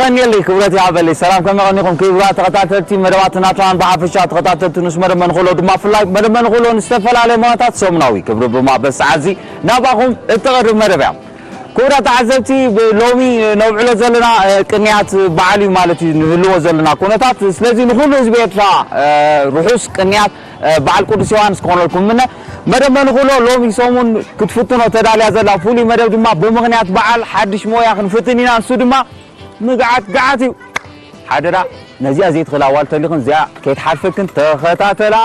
ቀኒየለይ ክብረት ይሃበለይ። ሰላም ከመይ ቀኒኹም ክቡራት ተኸታተልቲ መደባት ናትራን ብሓፈሻ ተኸታተልቲ ንስ መደብ መንኾሎ ድማ ፍላይ መደብ መንኾሎ ንዝተፈላለየ ሞያታት ሰሙናዊ ክብሪ ብማ በሰዓዚ ናባኹም እተቐርብ መደብ እያ። ክቡራት ተዓዘብቲ ብ- ሎሚ ነብዕሎ ዘለና እ፣ ቅንያት በዓል እዩ ማለት እዩ ንህልዎ ዘለና ኩነታት። ስለዚ ንኹሉ ህዝቢ ኤርትራ እ፣ ርሑስ ቅንያት እ፣ በዓል ቅዱስ ዮሃንስ ክኾነልኩም ምነ መደብ መንኾሎ ሎሚ ሰሙን ክትፍትኖ ተዳልያ ዘላ ፍሉይ መደብ ድማ ብምኽንያት በዓል ሓድሽ ሞያ ክንፍትን ኢና። ንሱ ድማ ምግዓት ገዓት እዩ። ሓደራ ነዚኣ ዘይትኽእላ ዋል ተሊኽን እዚኣ ከይትሓልፈክን ተኸታተላ።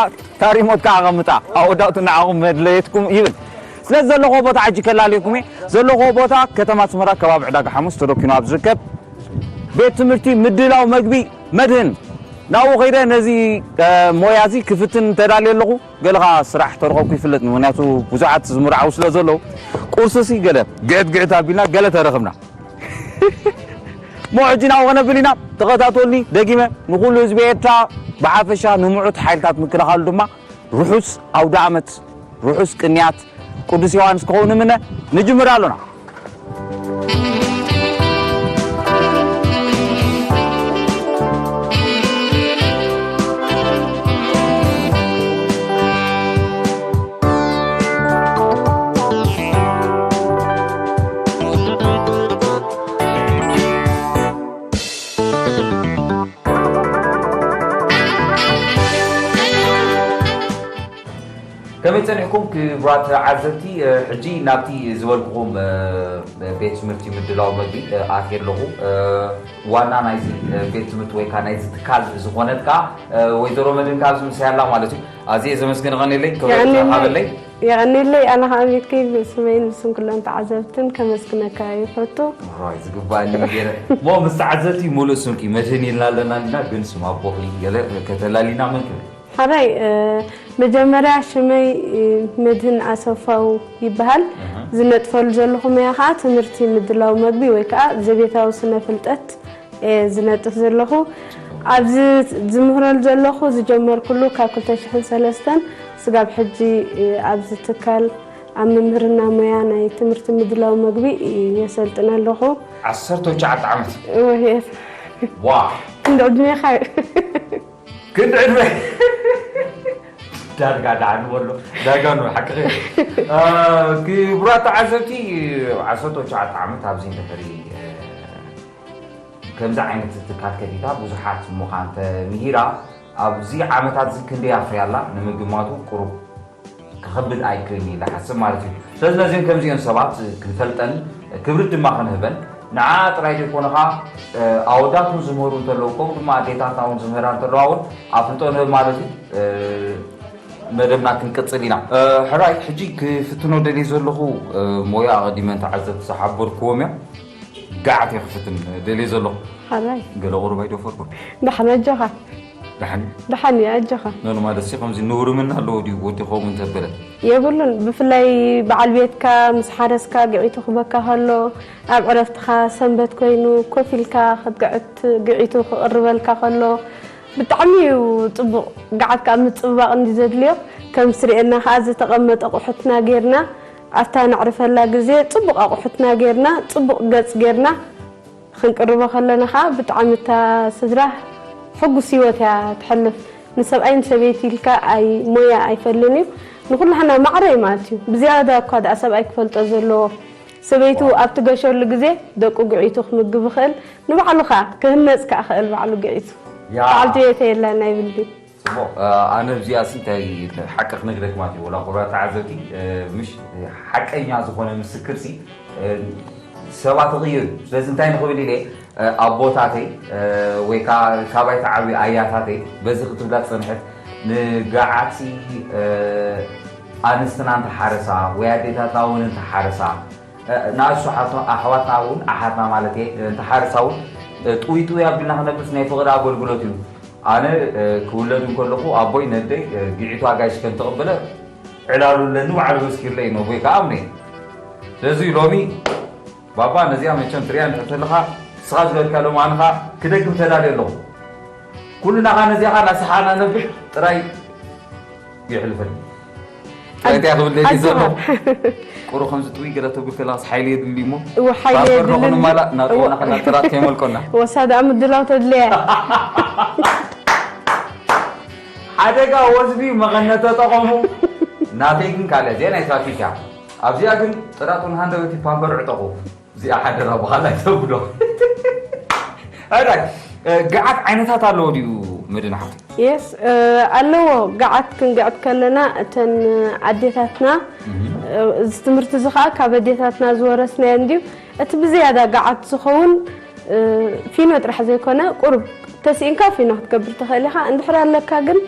ታሪሞት ከዓ ቐምጣ ኣወዳቱ ንዓኹም መድለየትኩም ይብል። ስለ ዘለኹዎ ቦታ ሕጂ ከላልየኩም እየ። ዘለኹዎ ቦታ ከተማ ኣስመራ ከባቢ ዕዳጋ ሓሙስ ተደኪኑ ኣብ ዝርከብ ቤት ትምህርቲ ምድላው መግቢ መድህን ናብኡ ከይደ ነዚ እ፣ ሞያ እዚ ክፍትን ተዳልየ ኣለኹ። ገለ ከዓ ስራሕ ተረኸብኩ ይፍለጥ፣ ምክንያቱ ብዙሓት ዝምርዓው ስለ ዘለዉ ቁርስሲ ገለ ግዕት ግዕት ኣቢልና ገለ ተረኽብና። ሞ ሕጂ ናብኡ ከነብል ኢና። ተኸታተሉኒ። ደጊመ ንኹሉ ህዝቢ ኤርትራ ብሓፈሻ ንምዑት ሓይልታት ምክልኻሉ ድማ ርሑስ ኣውደ ዓመት፣ ርሑስ ቅንያት ቅዱስ ዮሃንስ ክኸውን እምነ። ንጅምር ኣሎና። ከመይ ጸኒሕኩም ክቡራት ዓዘብቲ? ሕጂ ናብቲ ዝበልኩኹም ቤት ትምህርቲ ምድላው መግቢ ኣትየ ኣለኹ። ዋና ናይዚ ቤት ትምህርቲ ወይ ከዓ ናይዚ ትካል ዝኾነት ከዓ ወይዘሮ መድን ካብዚ ምሳይ ኣላ ማለት እዩ። ኣዝየ ዘመስግን። ቐኒለይ ክብረት የቐንየለይ። ሃበለይ። የቐንየለይ። ኣነ ከዓ ሚኪ ብስመይን ብስም ኩሎም ተዓዘብትን ከመስግነካ ይፈቱ። ራይ ዝግባኣኒ ገይረ። ሞ ምስ ተዓዘብቲ ሙሉእ ስምኪ መድህን ኢልና ኣለና እንዲና፣ ግን ስም ኣቦኺ ገለ ከተላሊና መን ክብል? ሓራይ እ፣ መጀመርያ ሽመይ እ፣ መድህን ኣሰፋው ይበሃል። እህ። ዝነጥፈሉ ዘለኹ መያ ከዓ ትምህርቲ ምድላው መግቢ ወይ ከዓ ዘቤታዊ ስነ ፍልጠት እየ ዝነጥፍ ዘለኹ። ኣብዚ ዝምህረሉ ዘለኹ ዝጀመርኩሉ ካብ ክልተ ሽሕን ሰለስተን ስጋብ ሕጂ እ፣ ኣብዚ ትካል ኣብ ምምህርና ሞያ ናይ ትምህርቲ ምድላው መግቢ እ፣ የሰልጥን ኣለኹ። ዓሰርተ ትሽዓተ ዓመት። እወ፣ የስ። ዋ። ክንዲ ዕድሜኻ እዩ። ክንዲ ዕድመ። ዳርጋ ደሓን በሎ። ዳርጋ ነው ሓቂ። እ፣ ክቡራት ተዓዘብቲ፣ ዓሰርተ ትሽዓተ ዓመት ኣብዚ እንድሕሪ እ፣ ከምዚ ዓይነት ትካል ከፊታ ብዙሓት ምዃን ተምሂራ ኣብዚ ዓመታት እዚ ክንደይ ኣፍርያ ኣላ ንምግማቱ ቁሩብ ክኸብድ ኣይክእልን እዩ ዝሓስብ ማለት እዩ። ስለዚ ነዚኦም ከምዚኦም ሰባት ክንፈልጠን ክብሪ ድማ ክንህበን ንዓ ጥራይ ዘይኮነ ኸዓ ኣወዳት እውን ዝምህሩ እንተለዉ ከምኡ ድማ ኣዴታትና እውን ዝምህራ እንተለዋ እውን ኣፍልጦ ንህብ ማለት እዩ። መደብና ክንቅጽል ኢና። ሕራይ ሕጂ ክፍትኖ ደልየ ዘለኹ ሞያ ኣቐዲመ ንተዓዘብቲ ዝሓበርክዎም እዮም። ጋዓት እየ ክፍትን ደልየ ዘለኹ። ሓራይ። ገለ ቁሩብ ኣይደፈርኩን። ደሓን ኣጆኻ። ደሓን። ደሓን እየ ኣጆኻ። ኖርማል እስቲ ከምዚ ንውርምና ኣለዎ ድዩ ወዲ ከምኡ እንተበለ? የብሉን። ብፍላይ በዓል ቤትካ ምስ ሓረስካ ግዒቱ ክበካ ከሎ ኣብ ዕረፍትኻ ሰንበት ኮይኑ ኮፍ ኢልካ ክትግዕት ግዒቱ ክቕርበልካ ከሎ ብጣዕሚ እዩ ጽቡቕ። ጋዓት ከዓ ምጽብባቕ እንዲ ዘድልዮ ከም ስርኤና ከዓ ዝተቐመጠ ኣቑሑትና ጌርና ኣብታ ነዕርፈላ ግዜ ጽቡቕ ኣቑሑትና ጌርና ጽቡቕ ገጽ ጌርና ክንቅርቦ ከለና ከዓ ብጣዕሚ እታ ስድራ ሕጉስ ህይወት እያ ትሕልፍ። ንሰብኣይን ሰበይቲ ኢልካ ኣይ ሞያ ኣይፈልን እዩ። ንኩላህና ማዕረ እዩ ማለት እዩ። ብዝያዳ እኳ ደኣ ሰብኣይ ክፈልጦ ዘለዎ። ሰበይቱ ኣብ ትገሸሉ ግዜ ደቁ ግዒቱ ክምግብ ይኽእል። ንባዕሉ ከዓ ክህነጽ ከዓ ክእል ባዕሉ ግዒቱ። ያ። በዓልቲ ቤተ የላን ኣይብል ድዩ? ጽቡቕ። ኣነ ኣብዚኣ ሲ እንታይ ሓቂ ክነግረክ ማለት እዩ። ወላ ኩቡራት ተዓዘብቲ፣ ምሽ ሓቀኛ ዝኾነ ምስክር ሲ ሰባት ይቕይሩ። ስለዚ እንታይ ንኽብል ኢለ ኣቦታተይ ወይ ከዓ ካባይ ተዓብዩ ኣያታተይ በዚ ክትብላ ዝጸንሐት ንጋዓት ሲ ኣንስትና እንተሓረሳ ወይ ኣዴታትና እውን እንተሓረሳ ንኣሱ ኣሕዋትና እውን ኣሓትና ማለት እየ እንተሓረሳ እውን ጥውይ ጥውይ ኣቢልና ክነብርስ ናይ ፍቕሪ ኣገልግሎት እዩ። ኣነ ክውለድ እንከለኹ ኣቦይ ነደይ ግዒቱ ኣጋይሽ ከም ተቐበለ ዕላሉ ኣለኒ ባዕሉ መስኪርለይ ነቦይ ከዓ ኣምነ። ስለዚ ሎሚ ባባ ነዚኣ መቸም ትሪኣ እንድሕር ተለኻ ንስኻ ዝበልካ ሎም ኣነ ከዓ ክደግም ተዳልየ ኣለኹ። ኩልና ከዓ ነዚኣ ከዓ እናሰሓና ነብር ጥራይ ይሕልፈኒ። እንታይ ክብል ደልዩ ዘሎ? ኣጆኻ። ቁሩ ከምዚ ጥውይ ገለ ተብል ከላስ ሓይሊ የድሊ እሞ። እወ፣ ሓይሊ ፓምፐር የድሊ። ንኹን ማላ እናጠወና ከና ጥራት ከይመልቆና። ወሳ ደኣ ምድላው ተድልያ። ሓደጋ ወዝቢ መቐነት ተጠቐሙ። ናተይ ግን ካልእ፣ እዚኣ ናይ ትራፊክ እያ። ኣብዚኣ ግን ጥራጡን ሃንደበቲ ፓምፐር ዕጠቑ። እዚኣ ሓደራ በሃላይ ተብሎ። ኣራይ፣ እ፣ ገዓት ዓይነታት ኣለዎ ድዩ መድን ሓፍቲ? የስ፣ እ፣ ኣለዎ። ገዓት ክንግዕት ከለና እተን ኣዴታትና፣ እህ። እ፣ እዚ ትምህርቲ እዚ ኸዓ ካብ ኣዴታትና ዝወረስናዮ እንድዩ። እቲ ብዝያዳ ገዓት ዝኸውን፣ እ፣ ፊኖ ጥራሕ ዘይኮነ ቁሩብ ተስኢንካ ፊኖ ክትገብር ትኽእል ኢኻ። እንድሕር ኣለካ ግን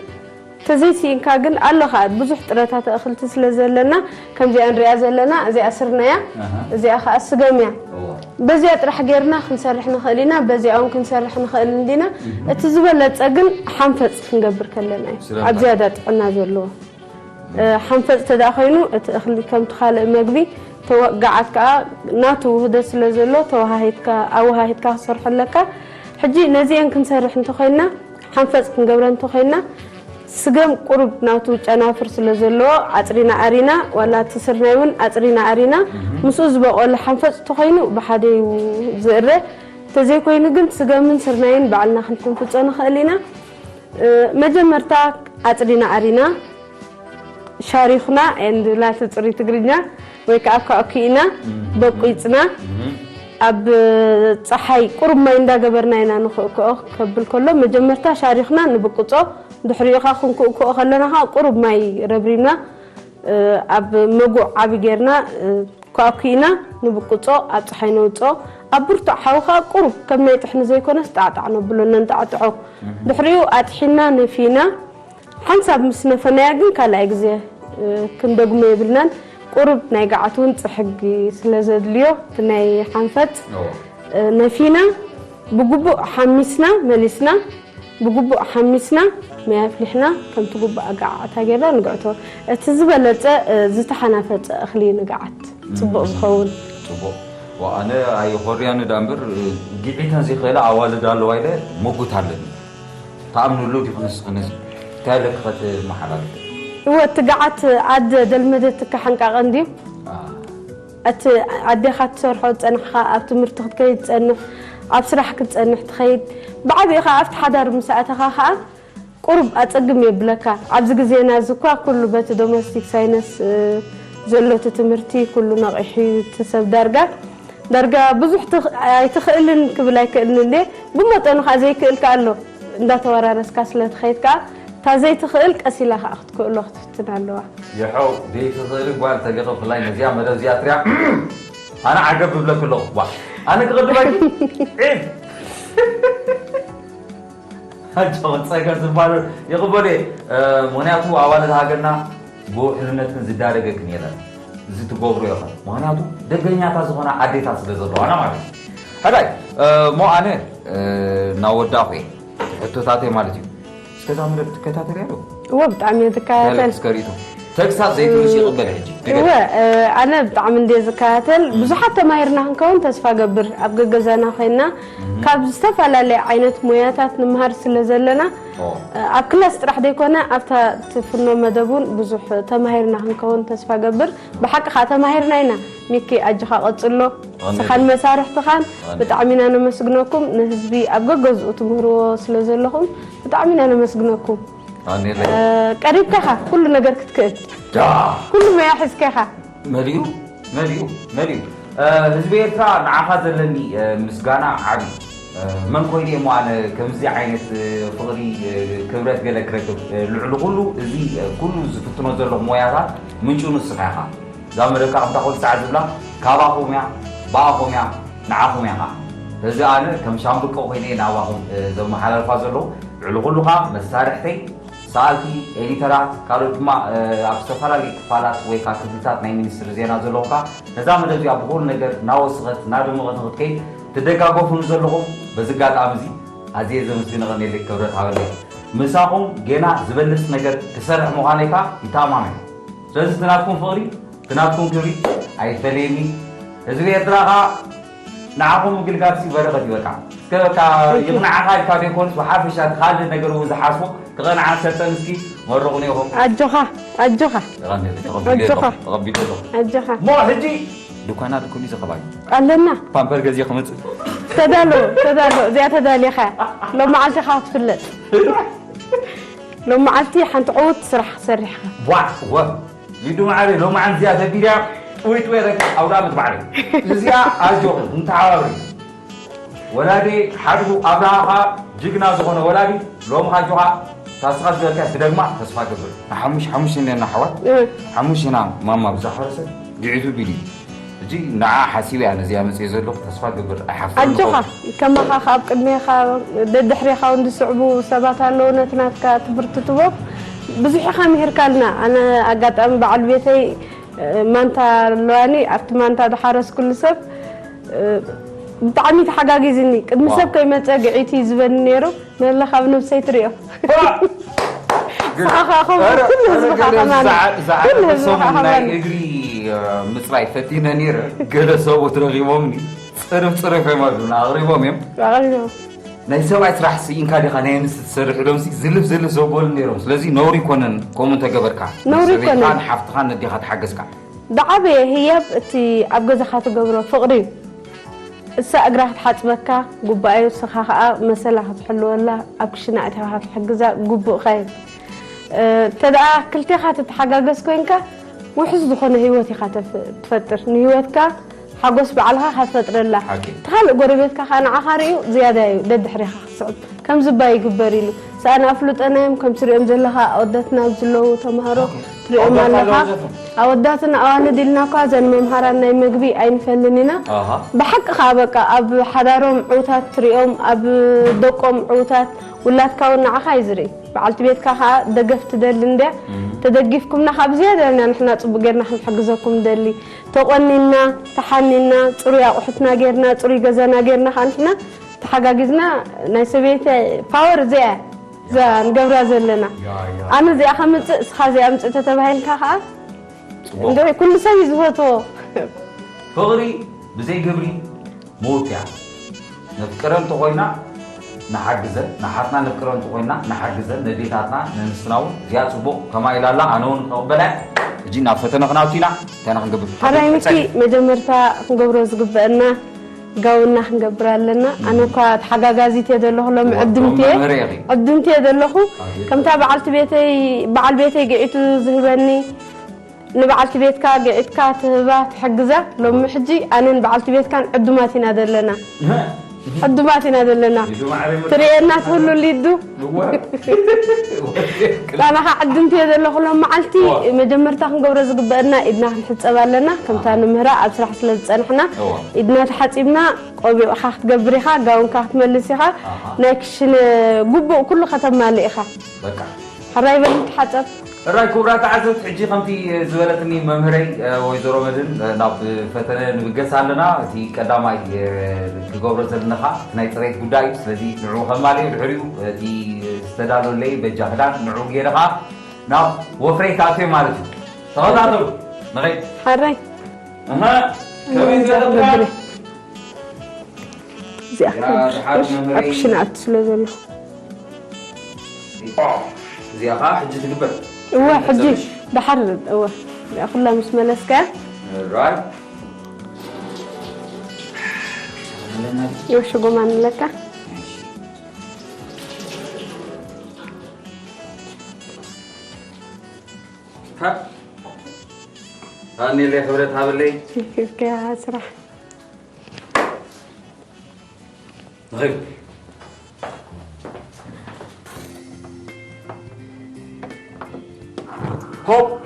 ተዘይስኢንካ ግን ኣሎ ኸዓ ብዙሕ ጥረታት ኣእኽልቲ ስለ ዘለና፣ ከምዚኣ ንሪኣ ዘለና፣ እዚኣ ስርናይ እያ፣ ኣሃ። እዚኣ ኸዓ ስገም እያ። እዋ። በዚኣ ጥራሕ ጌርና ክንሰርሕ ንኽእል ኢና፣ በዚኣ እውን ክንሰርሕ ንኽእል እንዲና። እህ። እቲ ዝበለጸ ግን ሓንፈጽ ክንገብር ከለና እዩ ስለ ኣብ እንታይ? ዝያዳ ጥዕና ዘለዎ። እ፣ ሓንፈጽ ተደኣ ኮይኑ፣ እቲ እኽሊ ከምቲ ካልእ መግቢ ተወ-፣ ገዓት ከኣ ናቱ ውህደት ስለ ዘሎ፣ ተወሃሂድካ፣ ኣወሃሂድካ ክትሰርሖ ኣለካ። ሕጂ ነዚኤን ክንሰርሕ እንተኾይንና፣ ሓንፈጽ ክንገብረ እንተኾይንና፣ ስገም ቁሩብ ናቱ ጨናፍር ስለ ዘለዎ፣ ኣጽሪና ኣሪና፣ ዋላ እቲ ስርናይ እውን ኣጽሪና ኣሪና፣ እህ። ምስኡ ዝበቆለ ሓንፈጽ እንተኾይኑ ብሓደ እዩ ዝእረ። እንተዘይኮይኑ ግን ስገምን ስርናይን ባዕልና ክንሕንፍጾ ንኽእል ኢና። እ፣ መጀመርታ ኣጽሪና ኣሪና፣ ሻሪኽና እንብላ ትጽሪ ትግርኛ ወይ ከዓ ኳዕኲዕና፣ እም። በቂጽና፣ እም። ኣብ ጸሓይ ቁሩብ ማይ እንዳገበርና ኢና ንኽእክኦ። ከብል ከሎ መጀመርታ ሻሪኽና ንብቅጾ፣ ድሕሪኡ ኸዓ ክንክእክኦ ከለና ኸዓ ቁሩብ ማይ ረብሪብና፣ እ፣ ኣብ መጉእ ዓቢ ጌርና፣ እ፣ ኳዕኲዕና ንብቅጾ፣ ኣብ ጸሓይ ነውጽኦ። ኣብ ብርቱዕ ሓዊ ኸዓ ቁሩብ ከም ናይ ጥሕኒ ዘይኮነስ ጣዕጣዕ ነብሎ፣ ነንጣዕጥዖ። እም። ድሕሪኡ ኣጥሒና ነፊና፣ ሓንሳብ ምስ ነፈናያ ግን ካልኣይ ግዜ፣ እ፣ ክንደግሞ የብልናን። ቁሩብ ናይ ገዓት እውን ጽሕጊ ስለ ዘድልዮ፣ እቲ ናይ ሓንፈጽ፣ እዎ። እ፣ ነፊና፣ ብግቡእ ሓሚስና፣ መሊስና፣ ብግቡእ ሓሚስና፣ ማይ ኣፍሊሕና፣ ከምቲ ግቡእ ኣገዓዕታ ጌርና ንግዕቶ። እቲ ዝበለጸ፣ እ፣ ዝተሓናፈጸ እኽሊ ንግዓት ጽቡቕ እም። ዝኸውን። ጽቡቕ። ዋ፣ ኣነ ኣይኾርያን እዳ እምበር፣ እ፣ ግዒተን ዘይኽእላ ኣዋልድ ኣለዋ ኢለ ሞጉት ኣለኒ። ትኣምንሉ ዲኹ ንስኺ ነዚ? እንታይ ኣለኪ ከተመሓላልፊ? እወ፣ እቲ ገዓት ኣደ ደልመደትካ ሓንቃቐ እንድዩ። አ። እቲ ኣዴኻ ትሰርሖ ዝጸናሕኻ፣ ኣብ ትምህርቲ ክትከይድ ትጸንሕ፣ ኣብ ስራሕ ክትጸንሕ ትኸይድ። ብዓቢኡ ኸኣ ኣብቲ ሓዳር ምስ ኣተኻ ኸኣ ቁሩብ ኣጸግም የብለካ። ኣብዚ ግዜና እዚ እኳ ኩሉ በቲ ዶሜስቲክ ሳይነስ፣ እ፣ ዘሎ እቲ ትምህርቲ ኩሉ ነቒሑ እዩ እቲ ሰብ ዳርጋ። ዳርጋ ብዙሕ ትኽ-፣ ኣይትኽእልን ክብል ኣይክእልን እንዴ፣ ብመጠኑ ኸዓ ዘይክእል ከኣ ኣሎ። እንዳተወራረስካ ስለ ትኸይድ ከኣ፣ እታ ዘይትኽእል ቀስ ኢላ ኸዓ ክትክእሎ ክትፍትን ኣለዋ። ይሐው፣ ዘይትኽእሊ ጓል ተሊኺ ብፍላይ ነዚኣ መደብ እዚኣ ትሪኣ፣ ኣነ ዓገብ እብለኪ ኣለኹ። ዋ፣ ኣነ ክቕድመኪ? ዒፍ! ኣጆኺ፣ ጸገም ዝበሃል ይቕበል እየ። እ፣ ምኽንያቱ ኣዋልድ ሃገርና ብውሕልነትክን ዝዳረገክን የለን። እዚ ትገብሮ ኢኽን። ምኽንያቱ ደገኛታት ዝኾና ኣዴታት ስለ ዘለዋና ማለት እዩ። ሕራይ፣ እ፣ እሞ ኣነ፣ እ፣ እናወዳእኹ እየ። ሕቶታተይ ማለት እዩ። እስከ እዛ መደብ ትከታተልያ ዶ? እወ፣ ብጣዕሚ እየ ዝከታተል። ገለ እስከ ርእይቶ። ተግሳጽ ዘይትንሱ ይቕበል ሕጂ። ንገሪ። እወ፣ እ፣ ኣነ ብጣዕሚ እንድየ ዝከታተል። እም። ብዙሓት ተማሂርና ክንከውን ተስፋ ገብር። ኣብ ገገዛና ኮይንና እም። ካብ ዝተፈላለየ ዓይነት ሞያታት ንምሃር ስለ ዘለና፣ ኦ። እ፣ ኣብ ክላስ ጥራሕ ዘይኮነ ኣብታ ትፍኖ መደብ እውን ብዙሕ ተማሂርና ክንከውን ተስፋ ገብር። ብሓቂ ከዓ ተማሂርና ኢና። ሚኪ፣ ኣጆኻ ቀጽሎ። ኣሜን። ንስኻን መሳርሕትኻን ኣሜን። ብጣዕሚ ኢና ነመስግነኩም። ንህዝቢ ኣብ ገገዝኡ ትምህርዎ ስለ ዘለኹም ብጣዕሚ ኢና ነመስግነኩም። ኣሜን። እ፣ ቀሪብካ ኢኻ ኩሉ ነገር ክትክእል። ዳ። ኩሉ መያ ሒዝካ ኢኻ። መሊኡ፣ መሊኡ፣ መሊኡ። እ፣ ህዝቢ ኤርትራ ንዓኻ ዘለኒ፣ እ፣ ምስጋና ዓቢ። እ፣ መን ኮይነ እሞ ኣነ ከምዚ ዓይነት፣ እ፣ ፍቕሪ፣ እ፣ ክብረት ገለ ክረክብ? እ፣ ልዕሊ ኩሉ እዚ፣ እ፣ ኩሉ ዝፍትኖ ዘለኹ ሞያታት ምንጩ ንስኻ ኢኻ። እዛ መደብ ከኣ ከምታ ኩሉ ሰዓት ዝብላ፣ ካባኹም እያ፣ ብኣኹም እያ፣ ንዓኹም እያ ከኣ። ስለዚ ኣነ ከም ሻምብቆ ኮይነ እየ ናባኹም፣ እ፣ ዘመሓላልፋ ዘለኹ። ልዕሊ ኩሉ ከኣ መሳርሕተይ፣ ሰኣልቲ፣ ኤዲተራት፣ ካልኦት ድማ፣ እ፣ ኣብ ዝተፈላለዩ ክፋላት ወይ ከኣ ክፍልታት ናይ ሚኒስትሪ ዜና ዘለኹም ከኣ ነዛ መደብ እዚኣ ብኹሉ ነገር እናወሰኸት እናደመቐት ንኽትከይድ ትደጋገፉኒ ዘለኹም በዚ ኣጋጣሚ እዚ ኣዝየ ዘመስግን እቐንየለይ ክብረት ሃበለይ። ምሳኹም ጌና ዝበልጽ ነገር ክሰርሕ ምዃነይ ከኣ ይተኣማመን። ስለዚ እቲ ናትኩም ፍቕሪ፣ እቲ ናትኩም ክብሪ ኣይፈለየኒ። ህዝቢ ኤርትራ ከኣ ንዓኹም ምግልጋልሲ በረኸት እዩ በቃ። ከታ ይቕንዓኻ ኢልካ ዘይኮንስ ብሓፈሻ እቲ ካልእ ነገር እውን ዝሓስቦ ክቐንዓ ሰልጠን እስኪ መርቑኒ ኢኹም። ኣጆኻ ኣጆኻ ተቐቢለ ኣለኹ። ኣጆኻ። ተቐቢለ ኣለኹ። ኣጆኻ። እሞ ሕጂ ድኳና ልኩኒ ዝኸባዩ ኣለና። ፓምፐር ገዚእ ክመጽእ። ተዳሎ ተዳሎ እዚኣ ተዳሊኻ ሎም መዓልቲ ኢኻ ክትፍለጥ። ሎም መዓልቲ ሓንቲ ዕውት ስራሕ ሰሪሕኻ። ቧዕ ወ ሊዱ ማዕረ ሎማዓን እዚኣ ተቢልያ ጥውይ ጥውይ ረካ ኣውዳመት ባዕሪ እዚኣ ኣጆኹም እንተሓባብሪ ወላዲ ሓድጉ ኣብርሃኻ ጅግና ዝኾነ ወላዲ ሎምኻ ኣጆኻ ታስኻ ዝበልካ ትደግማ ተስፋ ገብር። ሓሙሽ ሓሙሽ እኔና ኣሕዋት እ። ሓሙሽ ኢና ማማ ብዛሕረሰ ግዒቱ ቢሉ ሕጂ ንዓ ሓሲበ እያ ነዚኣ መፅእ ዘለኹ ተስፋ ገብር ኣይሓፍርን ኣጆኻ ከማኻ ካብ ቅድሜኻ ደድሕሬኻ እውን ዝስዕቡ ሰባት ኣለዉ ነቲ ናትካ ትምህርቲ ትቦም ብዙሕ ኢኻ ምሂርካልና ኣነ ኣጋጣሚ በዓል ቤተይ ማንታ ኣለዋኒ ኣብቲ ማንታ ዝሓረስኩሉ ሰብ ብጣዕሚ ተሓጋጊዝኒ ቅድሚ ሰብ ከይመፀ ግዒቲ ዝበኒ ነይሩ መለ ካብ ነብሰይ ትሪኦ ስኻኻ ከምኡ ኩሉ ህዝብኻ ከማኒ ኩሉ ህዝብኻ ከማኒ እግሪ ምፅራይ ፈቲነ ነይረ ገለ ሰብኡት ረኺቦምኒ ፅርፍ ፅርፍ እዮም ኣሉና ኣቕሪቦም እዮም ኣቕሪቦም ናይ ሰብኣይ ስራሕ ስኢንካ ዲኻ ናይ ኣንስቲ ትሰርሕ ኢሎም ሲ ዝልፍ ዝልፍ ዘበሉ ነይሮም ስለዚ ነውሪ ይኮነን ከምኡ እንተገበርካ ነውሪ ይኮነን ሓፍትኻን ነዲኻ ተሓገዝካ ዝዓበየ ህያብ እቲ ኣብ ገዛኻ ትገብሮ ፍቕሪ እዩ እሳ እግራ ክትሓፅበካ ጉባኤ እስኻ ከዓ መሰላ ክትሕልወላ ኣብ ክሽና እቲኻ ክትሕግዛ ጉቡእኻ እዩ ተደኣ ክልቴኻ ትተሓጋገዝ ኮይንካ ውሕስ ዝኾነ ህይወት ኢኻ ትፈጥር ንህይወትካ ሓጎስ ባዕልኻ ኢኻ ትፈጥረላ እቲ ካልእ ጎረቤትካ ከዓ ንዓኻ ርእዩ ዝያዳ እዩ ደድሕሬኻ ክስዕብ ከም ዝባ ይግበር ኢሉ ሰኣን ኣፍልጦና እዮም ከም ትሪኦም ዘለኻ ኣወዳትና ኣብዚ ዘለዉ ተምሃሮ ትሪኦም ኣለኻ ኣወዳትን ኣዋልድ ኢልና እኳ ዘን መምሃራን ናይ መግቢ ኣይንፈልን ኢና ብሓቂ ከዓ በቃ ኣብ ሓዳሮም ዕውታት ትሪኦም ኣብ ደቆም ዕውታት ውላድካ እውን ንዓኻ እዩ ዝርኢ በዓልቲ ቤትካ ከዓ ደገፍ ትደሊ እንድያ ተደጊፍኩምና ከዓ ብዝያዳ ኢና ንሕና ፅቡቅ ጌርና ክንሕግዘኩም ንደሊ ተቆኒና ተሓኒና ፅሩይ ኣቁሑትና ጌርና ፅሩይ ገዛና ጌርና ከዓ ንሕና ተሓጋጊዝና ናይ ሰበይቲ ፓወር እዚኣ እያ እዛ ንገብራ ዘለና ኣነ እዚኣ ከምፅእ እስኻ እዚኣ ምፅእ ተተባሂልካ ከዓ እንዶ ኩሉ ሰብ እዩ ዝፈትዎ ፍቕሪ ብዘይ ግብሪ ምውት እያ ነፍቅረ እንተኾይና ንሓግዘን ንሓትና ነፍቅረ እንተኾይና ንሓግዘን ነዴታትና ነንስትና እውን እዚኣ ፅቡቕ ከማ ኢላላ ኣነ እውን ከቕበላ ሕጂ ናብ ፈተነ ክናቱ ኢና እንታይ ክንገብር ሓራይ ምኪ መጀመርታ ክንገብሮ ዝግበአና ጋውና ክንገብር ኣለና ኣነ እኳ ተሓጋጋዚት እየ ዘለኹ ሎም ዕድምቲ እየ ዕድምቲ እየ ዘለኹ ከምታ በዓልቲ ቤተይ በዓል ቤተይ ግዒቱ ዝህበኒ ንበዓልቲ ቤትካ ግዒትካ ትህባ ትሕግዛ ሎሚ ሕጂ ኣነን በዓልቲ ቤትካን ዕዱማት ኢና ዘለና ዕዱማት ኢና ዘለና ትርእየና ትህሉ ሊዱ ኣናኻ ዕድምቲ እየ ዘለኹ ሎም መዓልቲ መጀመርታ ክንገብሮ ዝግበአና ኢድና ክንሕፀብ ኣለና ከምታ ንምህራ ኣብ ስራሕ ስለ ዝፀናሕና ኢድና ተሓፂብና ቆቢቕኻ ክትገብር ኢኻ ጋውንካ ክትመልስ ኢኻ ናይ ክሽነ ጉቡእ ኩሉ ከተማልእ ኢኻ ሕራይ በል ንተሓፀብ ሕራይ ክቡራት ተዓዘብቲ ሕጂ ከምቲ ዝበለትኒ መምህረይ ወይዘሮ መድን ናብ ፈተነ ንብገስ ኣለና እቲ ቀዳማይ ክገብሮ ዘለኻ ናይ ፅሬት ጉዳይ እዩ ስለዚ ንዑ ከማልእ ድሕሪኡ እቲ ዝተዳለለይ በጃ ክዳን ንዑ ገይርኻ ናብ ወፍረይ ክኣትዮ ማለት እዩ ተኸታተሉ ንኸይ ሕራይ ከመይ ዝበለካ እዚኣ ኣብ ክሽነ ኣቱ ስለ ዘለኹ እዚኣ ከዓ ሕጂ ትግበር እወ ሕጂ ድሓር እወ እዚኣ ኩላ ምስ መለስካያ ራይ ይውሽጉማ ንለካ ሃኒለይ ክብረት ሃበለይ ይክብከያ ስራሕ ንኺድ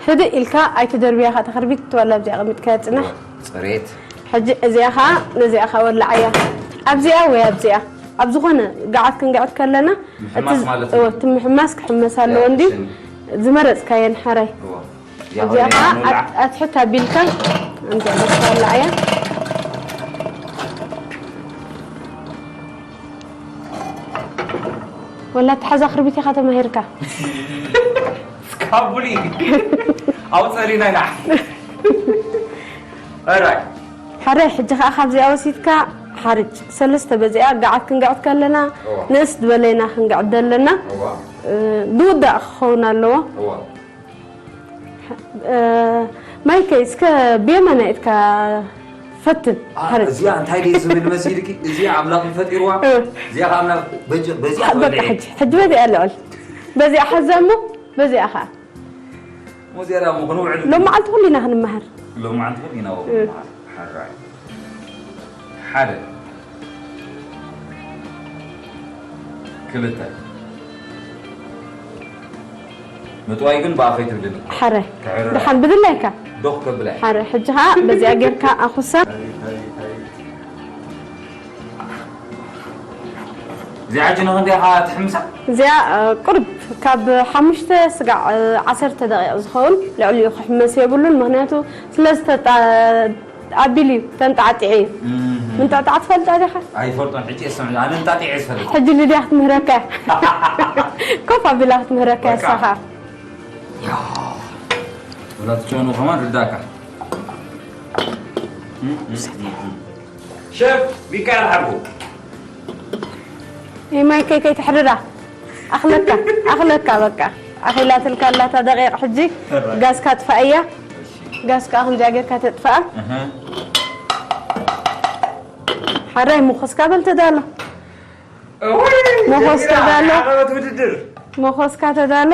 ህድእ ኢልካ ኣይትደርብያ ካ ተኽርቢት ትዋላ ኣብዚኣ ኣቐሚጥካያ ፅናሕ ፅሬት ሕጂ እዚኣ ኸዓ ነዚኣ ኸዓ ወላዓያ ኣብዚኣ ወይ ኣብዚኣ ኣብ ዝኾነ ገዓት ክንግዕት ከለና እቲ ምሕማስ ክሕመስ ኣለዎ እንዲ ዝመረፅካየን ሓራይ እዚኣ ከዓ ኣትሕት ኣቢልካ ኣምፅእ በስካላ እያ ወላ ተሓዛ ክርቢት ኢኻ ተማሂርካ ስካቡሊ ኣውፀሊና ኢና ራይ ሓራይ ሕጂ ከዓ ካብዚኣ ወሲድካ ሓርጭ ሰለስተ በዚኣ ገዓት ክንገዕት ከለና እዋ። ንእስ ዝበለና ክንገዕት ዘለና እዋ እ፣ ዝውዳእ ክኸውን ኣለዎ። እዋ ማይከይ እስከ ብየማና ኢድካ ፈትን። እዚኣ እንታይ ድየ ዝብል መሲልኪ? እዚኣ ኣምላኽ እዩ ፈጢርዋ። እዚኣ ከ ኣምላኽ በዚ- በዚኣ በቃ ትበልዒ። ሕጂ ሕጂ በዚኣ ልዕል በዚኣ ሓዛ እሞ በዚኣ ከዓ እሞ እዚኣ ደኣ እሞ ክንውዕል ሎም መዓልቲ ኩሉ ኢና ክንመሃር። ሎም መዓልቲ ኩሉ ኢና እ። ሓራይ ሓደ ክልተ ምጥዋይ ግን ብኣፈይ ትብልኒ ሓረ ክዕረ ድሓን ብድላይካ ዶኽ ከብላይ ሓረ ሕጂ ከዓ በዚኣ ጌርካ ኣኹሳ። እዚኣ ሕጂ ንኽንደይ ኢኻ ትሕምሳ? እዚኣ እ፣ ቁርብ ካብ ሓሙሽተ ስጋዕ እ፣ ዓሰርተ ደቂቕ ዝኸውን ልዕሊኡ ክሕመስ የብሉን። ምክንያቱ ስለ ዝተጣ- ኣቢሉ እዩ ተንጣዕጢዑ እዩ። ምንጣዕጣዕ ትፈልጣ ዲኻ? ኣይፈልጦን ሕጂ እየ ሰምዕ ኣነ እንጣጢዐ ዝፈልጥ ሕጂ ልድያ ክትምህረካ እያ። ኮፍ ኣቢላ ክትምህረካ እያ በቃ። እሳኻ። ወላት ቸኑ ከማን ርዳካ ሸፍ ሚካኤል ሓርጎ ይህ ማይከይ ከይትሕርራ ኣኽለካ ኣኽለካ በቃ ኣኺላትልካ ኣላታ ደቂቕ ሕጂ ጋዝካ ጥፋእያ። ጋዝካ ከምዚኣ ጌርካ ተጥፋኣ። ሓራይ መኾስካ በል ተዳሎ። መኾስ ተዳሎ። ዓቐበት ውድድር መኾስካ ተዳሎ።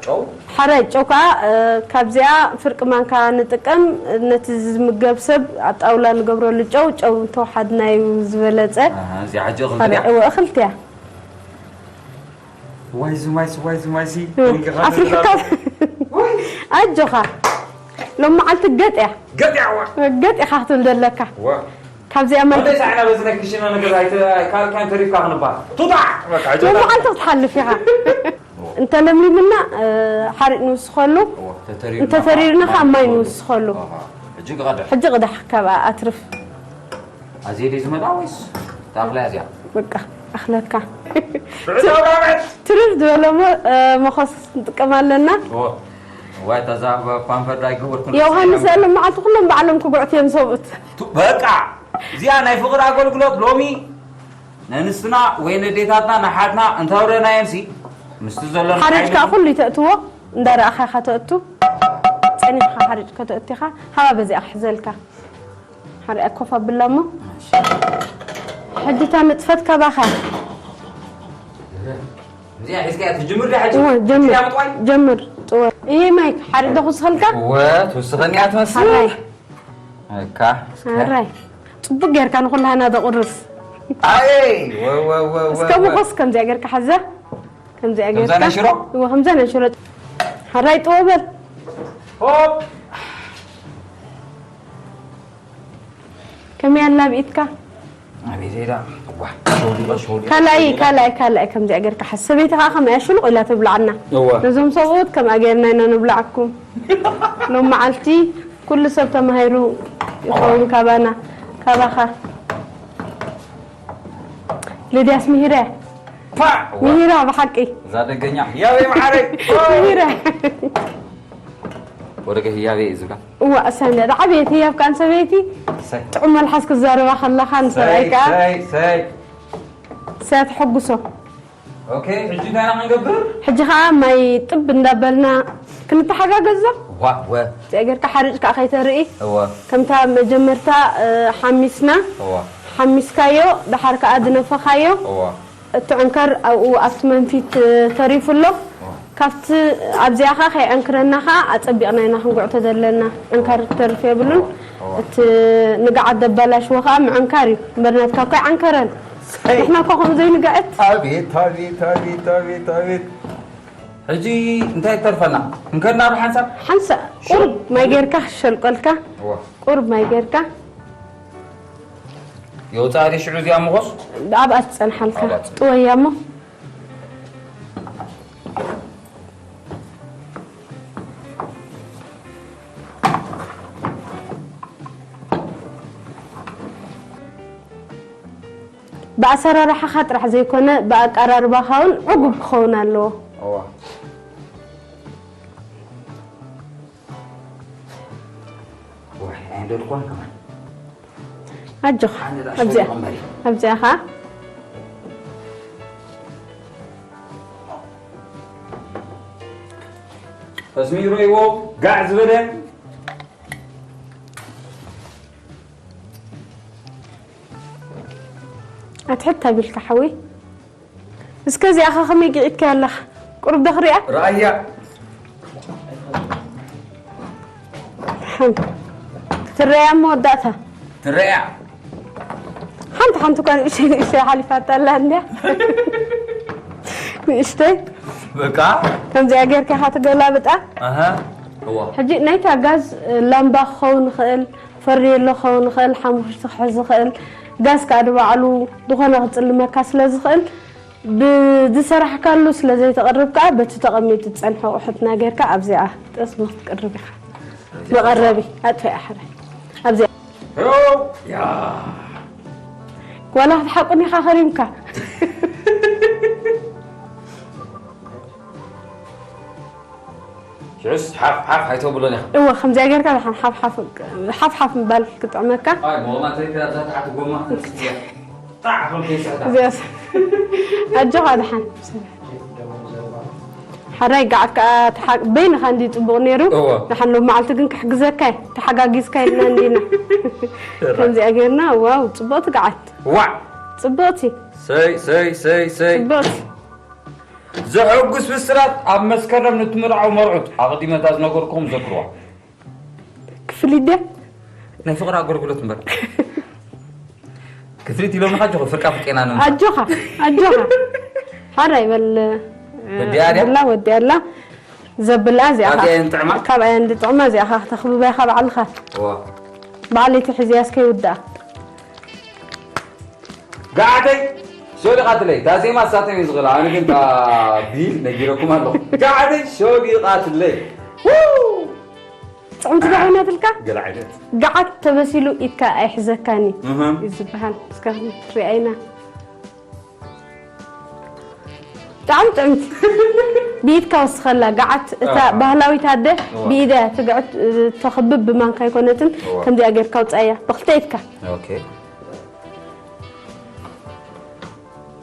ጨው ሓራይ ጨው ከዓ እ፣ ካብዚኣ ፍርቂ ማንካ ንጥቀም። ነቲ ዝምገብ ሰብ ኣብ ጣውላ ንገብረሉ ጨው ጨው እንተወሓድናዩ ዝበለፀ። እዚኣ ሕጂ ካልእ እኽልቲ እወ እኽልቲ እያ። ዋይዚ ዋይሲ ዋይዚ ዋይሲ ኣፍሪሕካ ኣጆኻ ሎም መዓልቲ ገጥ እያ ገጢዕዋ ገጥ ኢኻ ክትብል ዘለካ። ካብዚኣ ማይ ወደ ሳዕና በዚ ናይ ክሽነ ነገር ኣይተ ካልካን ተሪፍካ ክንባል ቱጣ በቃ ሎም መዓልቲ ክትሓልፍ ኢኻ። እንተለምሊምና እ፣ ሓሪጥ ንውስኸሉ እንተተሪርና ከዓ ማይ ንውስኸሉ። ሕጂ ክቐድሕ ሕጂ ቅዳሕ ካብኣ ኣትርፍ። ኣዜ ድዩ ዝመጣ ወይስ ታፍላ እዚኣ በቃ ኣኽለካ ብዕዳውዳመት ትርፍ ዝበለ እሞ እ፣ መኾስ ንጥቀም ኣለና። ዋይ ተዛ ፓንፈርድ ኣይገበርኩን ዮሃንስ ያለ መዓልቲ ኩሎም ባዕሎም ክጉዕት እዮም ሰብኡት። በቃ እዚኣ ናይ ፍቕሪ ኣገልግሎት ሎሚ ነንስትና ወይ ነዴታትና ንሓትና እንተውረናየምሲ ምስቲ ዘሎ ሓሪጭ ከዓ ኩሉ ይተእትዎ እንዳረኣኻ ኢኻ ተእቱ። ፀኒሕካ ሓሪጭ ከተእቱ ኢኻ። ሃባ በዚኣ ክሕዘልካ ሓሪኣ ኮፍ ኣብላ እሞ ሕጂ እታ ንጥፈት ካባኻ። እዚኣ ሒዝካ እያ ትጅምር ዳ ሕጂ እወ፣ ጀምር እዚኣ ምጥዋይ ጀምር ጥወ ይሄ ማይክ ሓሪጭ ዶ ክውስኸልካ። እወ ትውስኸኒ እያ ትመስል ሓራይ እካ ሓራይ ፅቡቅ ጌርካ ንኩላህና ደቁርስ። ኣይ ወ- ወ- ወ- ወ- እስከ ወ- መኾስ ከምዚኣ ጌርካ ሓዛ ከምዚኣ ከምዛ ጌርካ ናይ ሽሮ? እወ ከምዛ ናይ ሽሮ ሓራይ ጥወበል ሆፕ ከመይ ኣላ ብኢትካ ኣቤት ዳ ዋ ሸውዲቆ ሸውዲቆ ካልኣይ ካልኣይ ካልኣይ ከምዚኣ ጌርካ ሓዝ ሰበይቲ ከዓ ከምኣ ሽሉቕ ኢላ ትብላዓና እወ ነዞም ሰብኡት ከምኣ ጌርና ኢና ንብላዓኩም ሎም መዓልቲ ኩሉ ሰብ ተማሂሩ ይኸውን ካባና ካባኻ ልድያስ ምሂረ ፓ ዋ ምሂራ ብሓቂ እዛ ደገኛ ያበይ መዓረይ ምሂረ ወደገ ህያበይ እዩ ዝብላ እዋ እሳይ እንዳ ዓብየት ህያብ ካን ሰበይቲ እሰይ ጥዑም መልሓስ ክዛረባ ከለኻ ንሰብኣይ ሰይ ከዓ ሰይ ሰይ እሳያ ተሐጉሶ ኦኬ ሕጂ እንታይ ኢና ክንገብር ሕጂ ከዓ ማይ ጥብ እንዳበልና ክንተሓጋገዞ ዋ ወ እዚኣ ጌርካ ሓሪጭ ከዓ ከይተርኢ እወ ከምታ መጀመርታ እ፣ ሓሚስና እወ ሓሚስካዮ ድሓር ከዓ ዝነፈኻዮ እወ እቲ ዕንከር ኣብኡ ኣብቲ መንፊት እ፣ ተሪፉ ኣሎ ካብቲ ኣብዚኣ ከዓ ከይዕንክረና ከዓ ኣፀቢቕና ኢና ክንጉዕቶ ዘለና ዕንከር ክተርፍ የብሉን እቲ ንግዓት ደባላሽዎ ከዓ ምዕንካር እዩ እምበር ናትካ እኮ ኣይዓንከረን ንሕና እኮ ከምኡ ዘይንግዕት ኣቤት ኣቤት ኣቤት ኣቤት ኣቤት ሕጂ እንታይ ተርፈና እንከድና ብሓንሳብ ሓንሳ ቁሩብ ማይ ጌርካ ክሸልቆልካ እወ ቁሩብ ማይ ጌርካ የውፃእ ደ ሽዑ እዚኣ ምኾስ ኣብኣ ትፀንሓልካ ኣብኣ ትፀንሕ። ጥወያ እሞ ብኣሰራርሓኻ ጥራሕ ዘይኮነ ብኣቀራርባኻ እውን ዕጉብ ክኸውን ኣለዎ እዋ ወይ ኣይደልኳን ከማን ኣጆኻ። ኣብዚኣ ኣብዚኣ ኸዓ ተስሚረይዎ ጋዕ ዝበለ። ኣትሕት ኣቢልካ ሓወይ። እስከ እዚኣ ኸ ከመይ ግዒትካ ኣለኻ? ቁሩብ ዶ ክሪኣ? ረኣያ። ሓንቲ ትረያ መወዳእታ። ትረያ። ሓንቲ ሓንቲ እኳ ንእሽተይ ንእሽተይ ሓሊፋታ ኣላ እንድያ። ንእሽተይ በቃ። ከምዚኣ ጌርካ ኢኻ ትገላብጣ። ኣሃ። እዋ። ሕጂ ናይታ ጋዝ ላምባ ክኸውን ይኽእል፣ ፈርኔሎ ክኸውን ይኽእል፣ ሓሙኽሽቲ ክሕዝ ይኽእል። ጋዝ ከኣ ንባዕሉ ዝኾነ ክጽልመካ ስለ ዝኽእል ብዝሰራሕካሉ ስለ ዘይተቕርብ ከኣ በቲ ተቐሚጡ ዝጸንሐ ኣቑሑትና ጌርካ ኣብዚኣ ጠስሚ ክትቅርብ ኢኻ። መቐረቢ ኣጥፍኣ ሕራይ ኣብዚኣ ሄው። ያ። ዋላ ክትሓቁን ኢኻ ከሪምካ። ሽዑስ ሓፍ ሓፍ ኣይተብሎን ኢኻ። እወ ከምዚኣ ጌርካ ደሓን ሓፍ ሓፍ ሓፍ ሓፍ ምባል ክጥዕመካ። ኣይ ሞማ ተይካ እዛ ተሓቲ ጎማ ክትስያ። ጣዕ ከም ከይስሕታ። እዚኣስ ኣጆኻ ደሓን። ሓራይ ገዓት ከዓ ተሓ- በይንኻ እንዲ ፅቡቕ ነይሩ። እወ። ደሓን ሎም መዓልቲ ግን ክሕግዘካ እየ። ተሓጋጊዝካ ኢልና እንዲና። ከምዚኣ ጌርና ዋው ፅቡቕቲ ገዓት። ዋዕ። ፅቡቕቲ። ሰይ ሰይ ሰይ ሰይ። ፅቡቕቲ። ዘሐጉስ ብስራት ኣብ መስከረም ንትምርዓው መርዑት ኣቐዲመ እታ ዝነገርኩም ዘክርዋ። ክፍሊት ድያ? ናይ ፍቕሪ ኣገልግሎት እምበር። ክፍሊት ኢሎምኻ ኣጆኻ ፍርቃ ፍቄና ነው። ኣጆኻ ኣጆኻ ሓራ ይበል። ወዲኣ ድያ? ብላ ወዲኣላ ዘብላ እዚኣ ካብኣ እየን ጥዕማ? ካብኣ እየን ዝጥዕማ። እዚኣ ኸዓ ክተኽብባ ኢኻ ባዕልኻ። ዋ። ባዕለይቲ ሕዝያ እስከ ይውድኣ። ጋዓተይ ሾሊቓትለይ እታ ዜማ እሳተን እዩ ዝኽእላ ኣነ ግን እታ ቢል ነጊረኩም ኣለኹ። ጋዓተይ ሾሊቓትለይ። ጥዕምቲ ዶ ኮይናትልካ? ገለ ዓይነት። ገዓት ተበሲሉ ኢድካ ኣይሕዘካን እዩ እህም። እዩ ዝበሃል። እስከ ክትሪኣ ኢና። ብጣዕሚ ጥዕምቲ። ብኢድካ ወስኸላ ገዓት እታ ኣሃ። ባህላዊት ኣደ እዋ። ብኢዳ እያ ትግዕት። ተኽብብ ብማንካ ኣይኮነትን። እዋ። ከምዚኣ ጌርካ ውፃእያ ብክልተ ኢድካ። ኦኬ።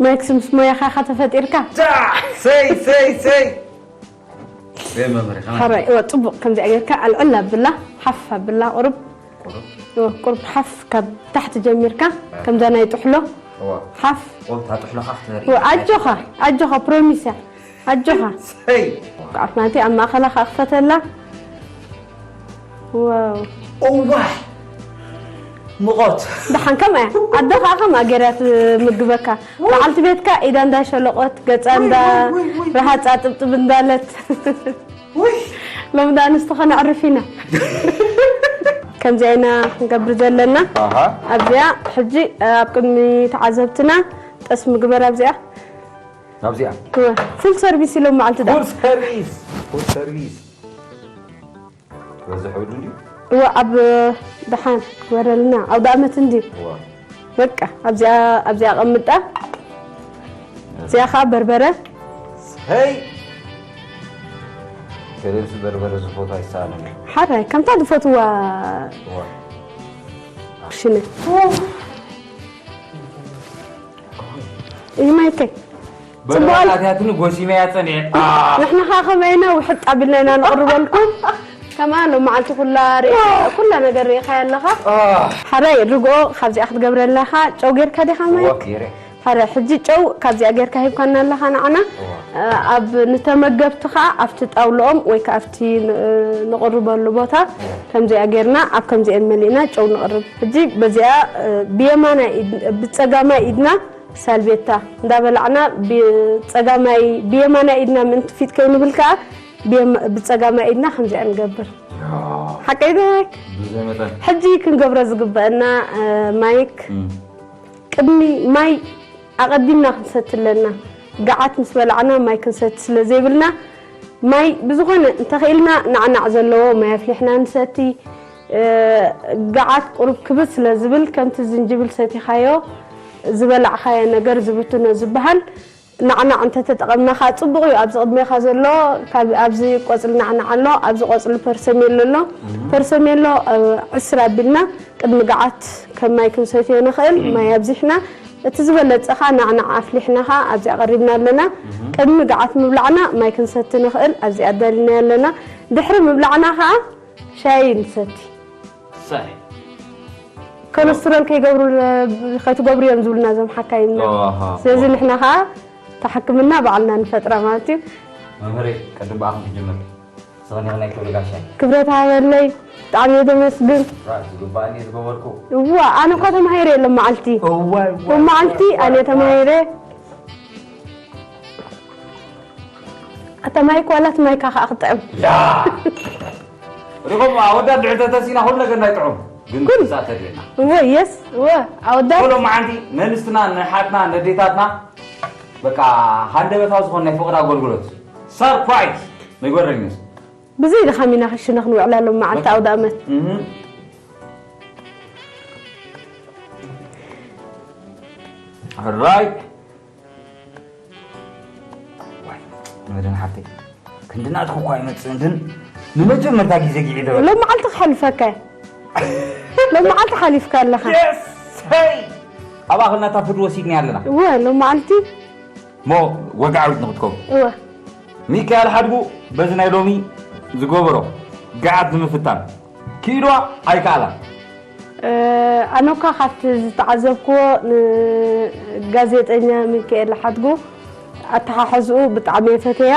ማይክስ ምስ ሞያኻ ኢኻ ተፈጢርካ። ዳ! ሰይ ሰይ ሰይ። በይ መምህር ከማን። ሓራይ እወ ፅቡቕ ከምዚኣ ጌርካ ኣልዕል ኣብላ ሓፍ ኣብላ ቁሩብ ቁሩብ። እወ ቁሩብ ሓፍ ካብ ታሕቲ ጀሚርካ ከምዛ ናይ ጥሕሎ እዋ። ሓፍ ኦ፣ እታ ጥሕሎኻ ክትበሪ። እወ ኣጆኻ ኣጆኻ ፕሮሚስ እያ ኣጆኻ ሰይ። ብዓት ማለት ኣብ ማእኸላ ከዓ ክፈተላ ዋው እዋይ። ሙቐት። ደሓን ከምኣ እያ ኣዶ ከዓ ከምኣ ገይራ ትምግበካ በዓልቲ ቤትካ ኢዳ እንዳሸለቆት ገፃ እንዳ ረሃፃ ጥብጥብ እንዳለት ውይ። ሎም ዳ ኣንስቲ ከነዕርፍ ኢና ከምዚኣ ኢና ክንገብር ዘለና ኣሃ። ኣብዚኣ ሕጂ ኣብ ቅድሚ ተዓዘብትና ጠስሚ ግበር ኣብዚኣ ናብዚኣ። ፉል ሰርቪስ ኢሎም መዓልቲ ዳ ፉል ሰርቪስ። ፉል ሰርቪስ። በዝሕ ብሉ እንዲ። እወ ኣብ ደሓን ግበረልና ኣውደ ኣመት እንዲ እዋ። በቃ ኣብዚኣ ኣብዚኣ ቀምጣ እዚኣ ከዓ በርበረ ሄይ። ቴሌብስ በርበረ ዝፎቶ ኣይሳኣንን። ሓራይ ከምታ ዝፈትዋ እዋ። ሽነ እዩ ማይከይ በርበረ ኣትያትኒ ጎሲመያ ጸኒሐ። ንሕና ከዓ ከመይና ውሕጥ ኣቢልና ኢና ንቕርበልኩም ከማ ሎም መዓልቲ ኩላ ርኢኻ- ኩላ ነገር ርኢኻያ ኣለኻ ሓራይ ርግኦ ካብዚኣ ክትገብረልና ኢኻ ጨው ጌርካ ዲኻ ማይ እዋ፣ ገይረ። ሓራይ ሕጂ ጨው ካብዚኣ ጌርካ ሂብካና ኣለኻ ንዓና እዋ። ኣብ ንተመገብቲ ከዓ ኣብቲ ጣውልኦም ወይ ከዓ ኣብቲ ን- ንቕርበሉ ቦታ ከምዚኣ ጌርና ኣብ ከምዚአን መሊእና ጨው ንቕርብ ሕጂ በዚኣ ብየማናይ ኢድ- ብፀጋማይ ኢድና ሳልቤታ እንዳበላዕና ብጸጋማይ ብየማናይ ኢድና ምእንቲ ፊት ከይንብል ከኣ ብየማ- ብጸጋማይ ኢድና ከምዚኣ ንገብር። ሓቀይ ዶ ማይክ? ብዘይ መጠን ሕጂ ክንገብሮ ዝግበአና እ፣ ማይክ እም። ቅድሚ ማይ ኣቐዲምና ክንሰቲ ኣለና። ገዓት ምስ በላዕና ማይ ክንሰቲ ስለ ዘይብልና ማይ ብዝኾነ እንተኽኢልና ናዕናዕ ዘለዎ ማይ ኣፍሊሕና ንሰቲ። እ፣ ገዓት ቁሩብ ክብድ ስለ ዝብል ከምቲ ዝንጅብል ሰቲኻዮ ዝበላዕኻዮ ነገር ዝብትኖ ዝበሃል ናዕናዕ እንተተጠቐምና ከዓ ጽቡቕ እዩ። ኣብዚ ቅድሜኻ ዘሎ ካብ ኣብዚ ቆጽሊ ናዕናዕ ኣሎ፣ ኣብዚ ቆጽሊ ፐርሰሜሎ ኣሎ። ፐርሰሜሎ እ፣ ዕስራ ኣቢልና ቅድሚ ገዓት ከም ማይ ክንሰትዮ ንኽእል ማይ ኣብዚሕና፣ እቲ ዝበለጸ ኸዓ ናዕናዕ ኣፍሊሕና ኸዓ ኣብዚ ኣቐሪብና ኣለና። ቅድሚ ገዓት ምብላዕና ማይ ክንሰቲ ንኽእል ኣብዚ ኣዳሊና ኣለና። ድሕሪ ምብላዕና ኸዓ ሻይ ንሰቲ። ሳይ ኮለስትሮል ከይገብሩ ከይትገብሩ እዮም ዝብሉና እዞም ሓካይምና። ኣሃ። ስለዚ ንሕና ከዓ ተሓክምና ባዕልና ንፈጥራ ማለት እዩ። መምህረይ ቅድም ብኣኹም ክጅምር ስኸኒ ናይ ክብሪ ጋሻይ ክብረት ሃበለይ። ብጣዕሚ እየ ዘመስግን። ራ ዝግባእኒ ዝገበርኩ እዋ ኣነ እኳ ተማሂረ የሎም መዓልቲ እዋይ ሎም መዓልቲ ኣነ ተማሂረ ኣታ ማይ ኳላት ማይካ ከዓ ክጥዕም ያ ሪኹም ኣወዳት ድሕር ተተሲና ኩሉ ነገር ናይ ጥዑም ግን ግዛእ ተድልና እወ የስ እወ ኣወዳት ኩሎም መዓንቲ ነንስትና ንሓትና ነዴታትና በቃ ሃንደበታዊ ዝኾነ ናይ ፍቕሪ ኣገልግሎት ሰርፕራይዝ ንግበረልኝ ብዘይ ድኻም ኢና ክሽነ ክንውዕላ ሎም መዓልቲ ኣውደ ኣመት ራይ መድን ሓፍተይ ክንድናትኩ እኳ ይመፅእ ግን ንመጀመርታ ግዜ ግዒ ደበ ሎም መዓልቲ ክሓልፈካ ሎም መዓልቲ ሓሊፍካ ኣለኻ ሰይ ኣብ ኣኽልናታ ፍርዲ ወሲድኒ ኣለና እወ ሎም መዓልቲ ሞ ወግዓዊት ንክትከውን እወ ሚካኤል ሓድጉ በዚ ናይ ሎሚ ዝገበሮ ገዓት ንምፍታን ክኢልዋ ኣይከኣላን ኣነኳ ካብቲ ዝተዓዘብክዎ ንጋዜጠኛ ሚካኤል ሓድጉ ኣተሓሕዝኡ ብጣዕሚ የፈተያ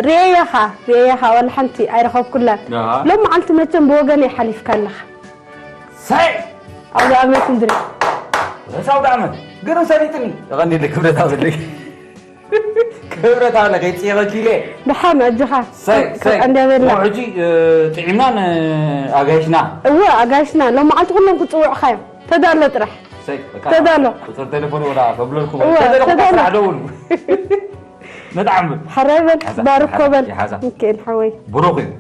ርእየኻ ርእየኻ ዋላ ሓንቲ ኣይረኸብኩላን ሎም መዓልቲ መቸም ብወገን ይሓሊፍካ ኣለኻ ሰይ ኣብ ኣመት እንድሪ ረሳው ዳመት ግርም ሰሊጥኒ ተቐኒለ ክብረት ኣብልግ ክብረት ኣለ ከይፅየቐኪ ኢለ ደሓን ኣጆኻ ሰይ ሰይ እንዲያበልና ሕጂ ጥዒምናን ኣጋይሽና እወ ኣጋይሽና ሎም መዓልቲ ኩሎም ክፅውዕኻ እዮም ተዳሎ ጥራሕ ሰይ ተዳሎ ቁፅር ቴሌፎን ወላ ከብለልኩ እወ፣ ተደለኩ ተዳሎ። ስራሕ ደውል ነጣዕም ሓራይ በል ሓዛ፣ ባርኮ ሓዛ፣ በል ይሓዛ። ሚካኤል ሓወይ ብሩኽ እዩ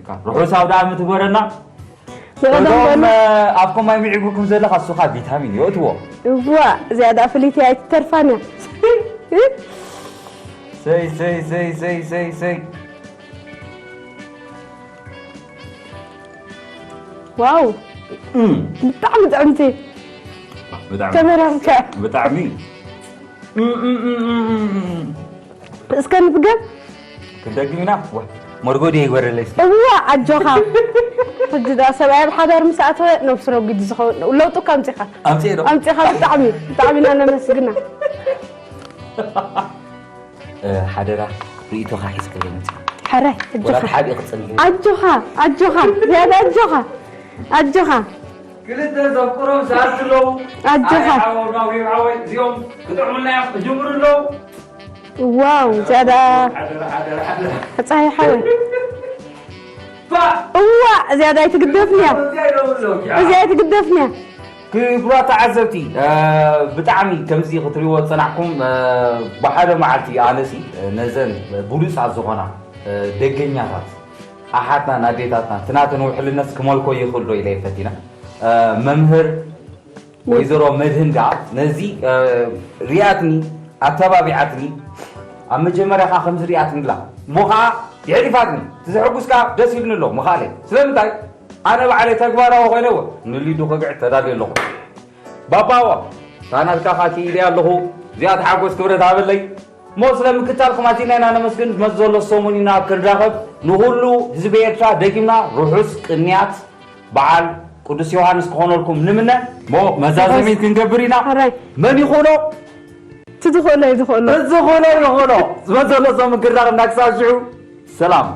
እካ ርሑስ ኣውደ ዓመት ትግበረና ብቐደም እቶም በሉ ኣብ ኮማይ ሚዒጉኩም ዘለኻ እሱኻ ቪታሚን የእትዎ እዋ እዚኣ ደኣ ፍልይቲ ኣይትተርፋን እያ ሰይ ሰይ ሰይ ሰይ ሰይ ሰይ ዋው ብጣዕሚ ጥዕምቲ ብጣዕሚ ተመራርካ ብጣዕሚ እስከ ንድገም ክንደግም ኢና ዋ፣ መርጎዲ ይግበረለይ እስኪ እዋ ኣጆኻ ሕጂ ዳ ሰብኣይ ኣብ ሓዳር ምስ ኣተወ ነብሱ ረጒድ ዝኸውን ለውጡ እካ ኣምፂኻ ኣምፅእ ዶ ኣምፂኻ ብጣዕሚ ብጣዕሚ ኢና ነመስግና እ፣ ሓደራ ርእይቶኻ ሒዝክለይ መፅእ ሕራይ ወላ ኣጆኻ ሓቢእ ክፅንሕ ኣጆኻ ኣጆኻ ዝያዳ ኣጆኻ ኣጆኻ ክልተ ዘፍቅሮም ሰኣት ኣለዉ ኣጆኻ ዓወናዊ ዓወይ እዚኦም ክጥዕሙልና እዮም ክጅምሩ ኣለዉ ዋው ዝያዳ ሓደራ ሓደራ ሓደራ ፀሃይ ሓወይ ባ እዋ እዚያዳ ኣይትግደፍንያ እዚኣ ኣይትግደፍንያ ክቡራት ተዓዘብቲ እ፣ ብጣዕሚ ከምዚ ክትሪእዎ ዝፀናሕኩም እ፣ ብሓደ መዓልቲ ኣነሲ እ፣ ነዘን ብሉፃት ዝኾና እ፣ ደገኛታት ኣሓትና ናዴታትና ትናተን ውሕልነት ክመልኮ ይኽእል ዶ ኢለ ይፈቲና እ፣ መምህር ወይዘሮ መድህን ከኣ ነዚ እ፣ ሪኣትኒ ኣተባቢዓትኒ ኣብ መጀመርያ ከኣ ከምዚ ሪኣትኒ ኢላ እሞ ከኣ የሕሊፋትኒ እቲ ዘሐጉስ ከኣ ደስ ኢሉኒ ኣሎ ምኻለይ ስለምንታይ ኣነ ባዕለይ ተግባራዊ ኮይነ እውን ንሊዱ ክግዕት ተዳልየ ኣለኹ ባባዋ ታናትካ ከኣ ክኢለ ኣለኹ እዚኣ ተሓጎስ ክብረት ሃበለይ እሞ ስለ ምክታልኩም ኣዚና ኢና ነመስግን መዚ ዘሎ ሰሙን ኢና ክንራኸብ ንኹሉ ህዝቢ ኤርትራ ደጊምና ርሑስ ቅንያት በዓል ቅዱስ ዮሃንስ ክኾነልኩም ንምነ ሞ መዛዘሚት ክንገብር ኢና ሕራይ መን ይኾኖ እቲ ዝኽእሎ እዩ ዝኽእሎ ዝኽእሎ ይኽእሎ ዝበዘሎ ሰሙን ክንራኸብና ክሳብ ሽዑ ሰላም